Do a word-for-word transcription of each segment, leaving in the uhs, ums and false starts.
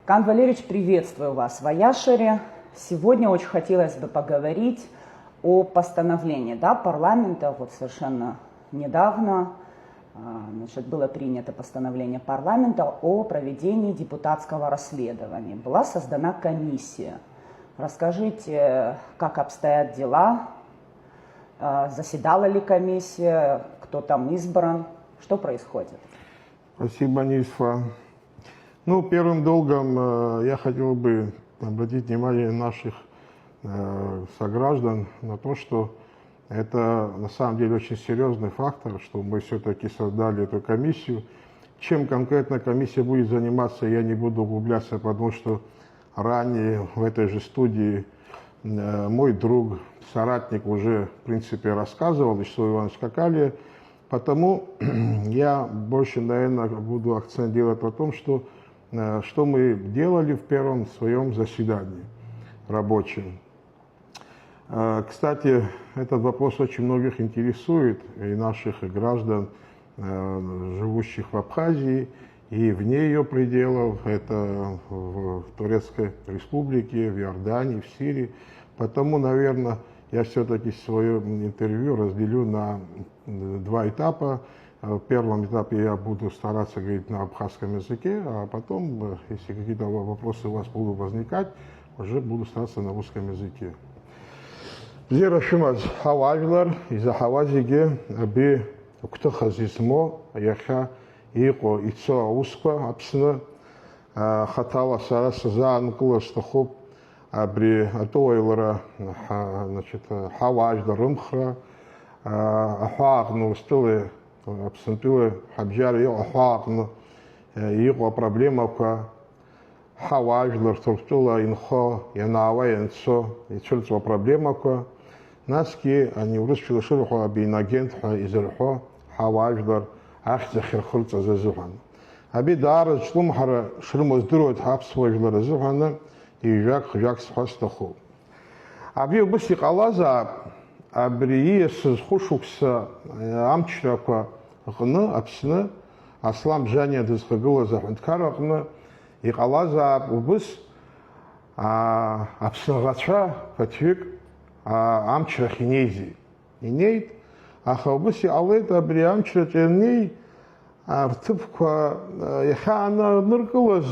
Кан Валерьевич, приветствую вас в Аяшере. Сегодня очень хотелось бы поговорить о постановлении, да, парламента. Вот совершенно недавно, а, значит, было принято постановление парламента о проведении депутатского расследования. Была создана комиссия. Расскажите, как обстоят дела, а, заседала ли комиссия, кто там избран, что происходит? Спасибо, Нильфа. Ну, первым долгом э, я хотел бы обратить внимание наших э, сограждан на то, что это на самом деле очень серьезный фактор, что мы все-таки создали эту комиссию. Чем конкретно комиссия будет заниматься, я не буду углубляться, потому что ранее в этой же студии э, мой друг, соратник уже, в принципе, рассказывал, Вячеслав Иванович Какалия. Потому я больше, наверное, буду акцент делать на том, что, э, что мы делали в первом своем заседании рабочем. Э, Кстати, этот вопрос очень многих интересует, и наших граждан, э, живущих в Абхазии, и вне ее пределов, это в Турецкой Республике, в Иордании, в Сирии. Потому, наверное, я все-таки свое интервью разделю на два этапа. В первом этапе я буду стараться говорить на абхазском языке, а потом, э, если какие-то вопросы у вас будут возникать, уже буду стараться на русском языке. Бзиара шәымаз, ҳауаажәлар, изаҳауа зегьы, абри агәҭыха зызмоу, иахьа иҟоу, ицо аусқәа Аԥсны, а, хаҭала сара сазаанкылар сҭахуп абри атәыуаҩлара, ҳа-, значит, ҳауаажәлар рымхра, а, аҳәаа аҟны Урыстәылеи Аԥсынтәылеи ҳабжьара иҟоу аҳәаа аҟны, а, иҟоу апроблемақәа, ҳауаажәлар Ҭырқәтәыла инхо, ианаауа-ианцо ицәырҵуа апроблемақәа, насгьы ани урысшәала шырҳәо абиноагент ҳәа изырҳәо ҳауаажәлар ахьӡ ахьырхырҵаз азыҳәан. Абри даара зҿлымҳара шрымоу здыруеит ҳаԥсуа жәлар азыҳәаны, ҩажәак-хәжәак сҳәар сҭахуп. Абри убыс иҟалазаап, абри ииасыз хәышықәса, э, амчрақәа рҟны Аԥсны Аслан Бжаниа дызхагылаз аҳәынҭқарра аҟны иҟалазаап убыс, аа, Аԥсны аӷацәа ԥыҭҩык, аа, амчрахь инеизеи. Инеит, аха убыс иҟалеит, абри амчраҿы ианнеи, рҭыԥқәа, э, иахьааныркылаз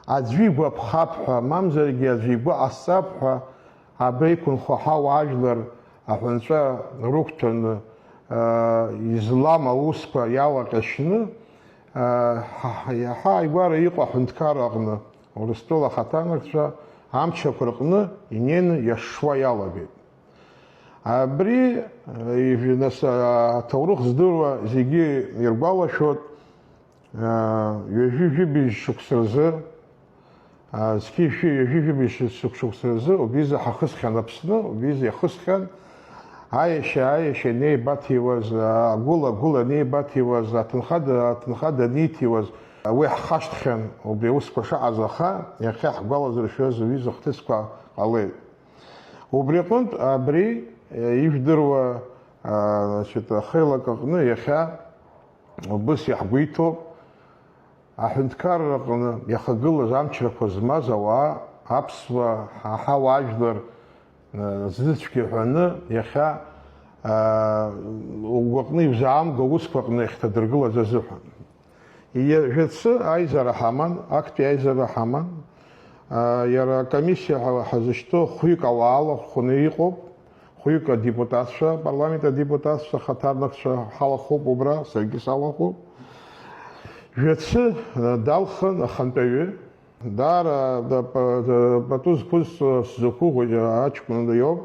аӡәы игәаԥхап ҳәа, мамзаргьы аӡәы игәы ҟасҵап ҳәа, абра иқәынхо ҳауаажәлар аҳәынҵәа рықәҭәаны, э, излам аусқәа иалаҟьашьны, э, ҳа-, ҳа-, иаҳа ааигәара иҟоу аҳәынҭқарра аҟны, Урыстәыла ахаҭанакцәа амчрақәа рҟны инеины иашшуа иалагеит. Абри, э, ижә-, нас, а, аҭоурых здыруа зегьы иргәалашәоит, а, ҩажәи жәибжь шықәса рзы, а, зқьи жәшәи ҩажәи жәибжь шықә-, шықәса рзы убри изы ҳахысхьан Аԥсны, убри изы иахысхьан, аиашьа, аиашьа анеибаҭиуаз, а, агәыла, агәыла анеибаҭиуаз, аҭынха да-, аҭынха даниҭиуаз, уи ҳхашҭхьан убри аусқәа шаҟаз, аха иахьа ҳгәалазыршәоз уи изы хҭысқәа ҟалеит. Убри аҟынтә абри, э, ижәдыруа, а, значит, ахеилак аҟны иахьа убыс иаҳгәеиҭоуп, аҳәынҭқарра аҟны иахагылаз амчрақәа змаз ауаа, аԥсуа, ҳа-, ҳауаажәлар, э, зыцәгьа ҳәаны иахьа, а, угәаҟны иузаамго аусқәа аҟны иахьҭадыргылаз азыҳәан. Ҩаӡәацы аизара ҳаман, актәи аизара ҳаман. Иара акомиссиа ҳәа ҳазышьҭоу хәҩык ауаа алахәханы иҟоуп, хәҩык адепутатцәа, апарламент адепутатцәа, ахаҭарнакцәа ҳалахәуп убра, саргьы салахәуп. Ҩаӡацы далхын ахантәаҩы, даара пату зқәыз сзықәыӷәӷәоит аҷкәын иоуп.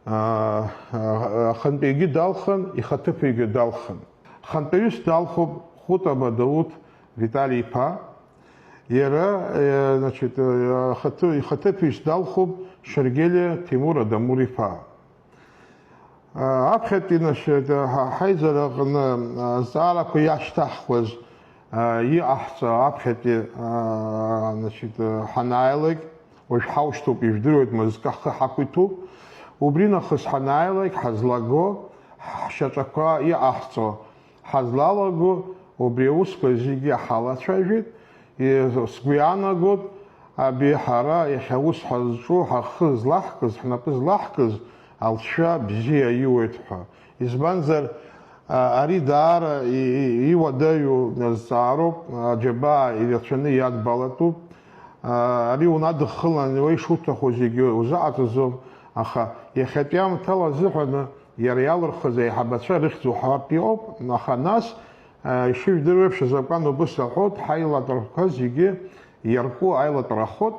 Ахантәаҩгьы далхын, ихаҭыԥуаҩгьы далхын. Хантәаҩыс далхуп Хәытаба Дауҭ Витали-иԥа. Иара, значит, ахаҭы-, ихаҭыԥуаҩыс далхуп Шаргелиа Ҭемур Адамур-иԥа. Аԥхьатәи, значит, ҳа-, ҳаизара аҟны азҵаарақәа иашьҭаҳхуаз иҟаҳҵо аԥхьатәи, значит, ҳанааилак, уажә ҳаушьҭоуп, ижәдыруеит, мызкы ҳхы ҳақәиҭуп. Убри нахыс ҳанааилак, ҳазлаго, ҳшьаҿақәа иҟаҳҵо ҳазлалаго, убри аусқәа зегьы ҳалацәажәеит, Сгәы иаанагоит, абри ҳара иахьа аус ҳазҿу, ҳхы злаҳкыз, ҳнапы злаҳкыз алҵшәа бзиа иуеит ҳәа. Избанзар, а, ари даара и-, и-, иуадаҩу азҵаароуп, аџьабаа ирацәаны иадбалатәуп. А, ари унадыххылан, уа ишуҭаху зегьы узаҟаҵаӡом, аха иахьатәи аамҭала азыҳәаны иара иалырхыз аиҳабацәа рыхьӡ уҳәартә иҟоуп, аха нас, а, ишыжәдыруа еиԥш, азакәан убыс аҳәоит, ҳаилатәарақәа зегьы иарку аилатәара ахоит,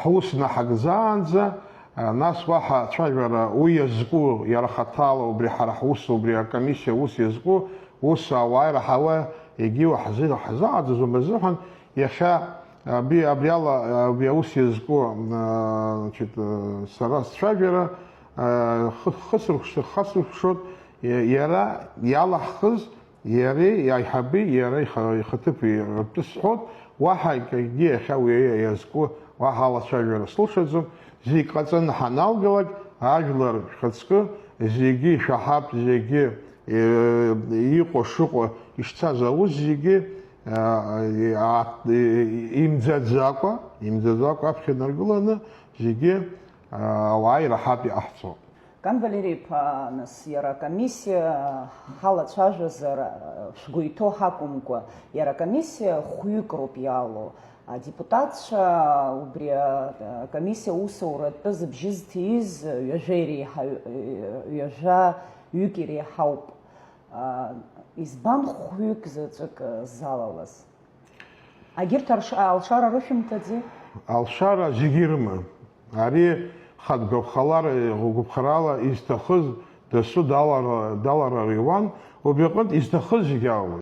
ҳус наҳагӡаанӡа, а, нас уаҳа ацәажәара уи иазку, иара хаҭала убри ҳара ҳус, убри акомиссиа ус иазку, ус ауаа ираҳауа егьиу ҳзы-, ҳзаҟаҵаӡом азыҳәан, иахьа абри, абри ала, абри аус иазку, а, значит, а, сара сцәажәара, а, хы-, хысрыхш-, хасрыхшоит, и-, иара иалаҳхыз, иареи аиҳаби, иара иха-, ихаҭыԥи ртәы сҳәоит, уаҳа акгьы иахьа уи иазку уаҳа алацәажәара слылшаӡом, зегь ҟаҵаны ҳаналгалак, ажәлар шәхаҵкы, зегьы ишәаҳап, зегьы, э, иҟоу шыҟоу, ишцаз аус зегьы, а, а, имӡаӡакәа, имӡаӡакәа аԥхьа инаргыланы, зегьы, а, ауаа ираҳартә иҟаҳҵоит. Кан Валери-иԥа, нас, иара акомиссиа ҳалацәажәазар, шәгәы иҭоу ҳакәымкәа, иара акомиссиа хәҩык роуп иалоу. Адепутатцәа убри акомиссиа аусуратәы зыбжьы зҭиз ҩажәа иреиҳа-, ҩажәа ҩык иреиҳауп. Избан хәҩык заҵәык залалаз? Агьырҭ арш-, алшара рышәымҭаӡеи? Алшара зегьы ирыман. Ари хатә гәаԥхалара, гәаԥхарала изҭахыз дасу далара-, даларар иуан, убри аҟынтә изҭахыз зегьы алалеит.